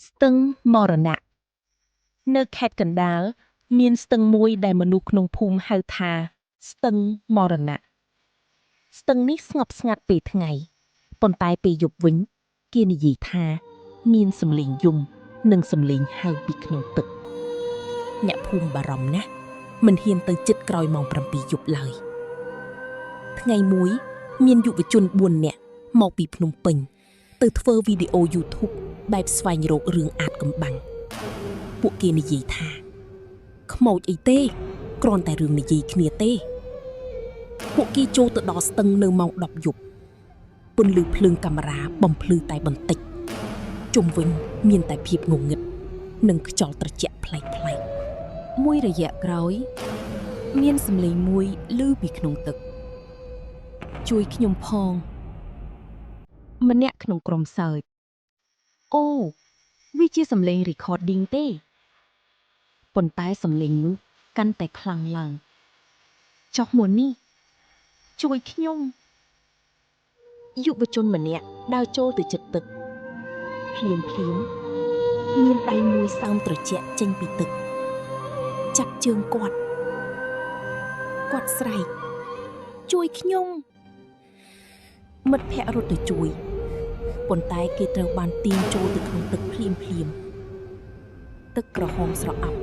ស្ទឹងមរណៈនៅខេត្តកណ្ដាលមានស្ទឹងមួយដែលមនុស្សក្នុងភូមិហៅថា ស្ទឹងមរណៈស្ទឹងនេះស្ងប់ស្ងាត់ពេលថ្ងៃប៉ុន្តែពេលយប់វិញ គេនិយាយថា មានសំឡេងយំនិងសំឡេងហៅពីក្នុងទឹក អ្នកភូមិបារម្ភណាស់មិនហ៊ានទៅជិតក្រោយម៉ោង7យប់ឡើយថ្ងៃមួយ មានយុវជន4នាក់មកពីភ្នំពេញ ទៅធ្វើវីដេអូ YouTube បែបស្វែងរករឿងអាថ៌កំបាំង ពួកគេនិយាយថា ខ្មោចអីទេគ្រាន់តែរឿងនិយាយគ្នាទេ ពួកគេចូលទៅដល់ស្ទឹងនៅម៉ោង10យប់ពន្លឺភ្លើងកាមេរ៉ាបំភ្លឺតែបន្តិចជុំវិញមានតែភាពងងឹតនិងខ្យល់ត្រជាក់ប្លែកៗ មួយរយៈក្រោយ មានសំឡេងមួយឮពីក្នុងទឹក ជួយខ្ញុំផង ម្នាក់ក្នុងក្រុមសើចអូវាជាសំឡេង recording ទេប៉ុន្តែសំឡេងនោះកាន់តែខ្លាំងឡើងចុះមួយនេះជួយខ្ញុំយុវជនម្នាក់ដើរចូលទៅជិតទឹកភ្លាមភ្លាមៗមានដៃមួយសើមត្រជាក់ចេញពីទឹក ចាប់ជើងគាត់គាត់ស្រែកជួយខ្ញុំមិត្តភ័ក្តិរត់ទៅជួយ ប៉ុន្តែគេត្រូវបានទាញចូលទៅក្នុងទឹកភ្លាមភ្លាមៗទឹកក្រហមស្រអាប់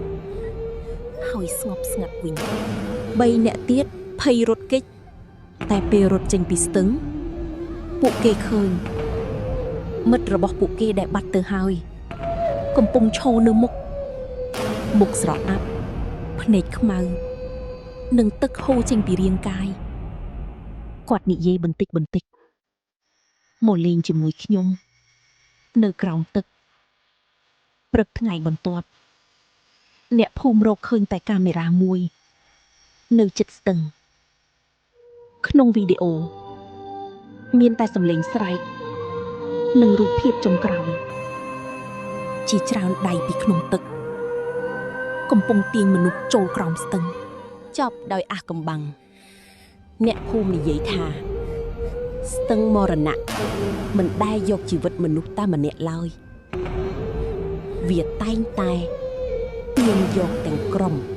ហើយស្ងប់ស្ងាត់វិញបីអ្នកទៀតភ័យរត់គេចតែពេលរត់ចេញពីស្ទឹង ពួកគេឃើញ មិត្តរបស់ពួកគេដែលបាត់ទៅហើយ កំពុងឈរនៅមុខមុខស្រអាប់ភ្នែកខ្មៅនិងទឹកហូរចេញពីរាងកាយគាត់និយាយបន្តិចបន្តិច មកលេងជាមួយខ្ញុំ នៅក្រោមទឹក ព្រឹកថ្ងៃបន្ទាប់ អ្នកភូមិរកឃើញតែកាមេរ៉ាមួយ នៅជិតស្ទឹង ក្នុងវីដេអូ មានតែសំឡេងស្រែក និងរូបភាពចុងក្រោយ ជាច្រើនដៃពីក្នុងទឹក កំពុងទាញមនុស្សចូលក្រោមស្ទឹង ចប់ដោយអាសកំបាំង អ្នកភូមិនិយាយថា ស្ទឹងមរណៈមិនដែលយកជីវិតមនុស្សតែម្នាក់ឡើយ វាតែងតែទាញយកទាំងក្រុម។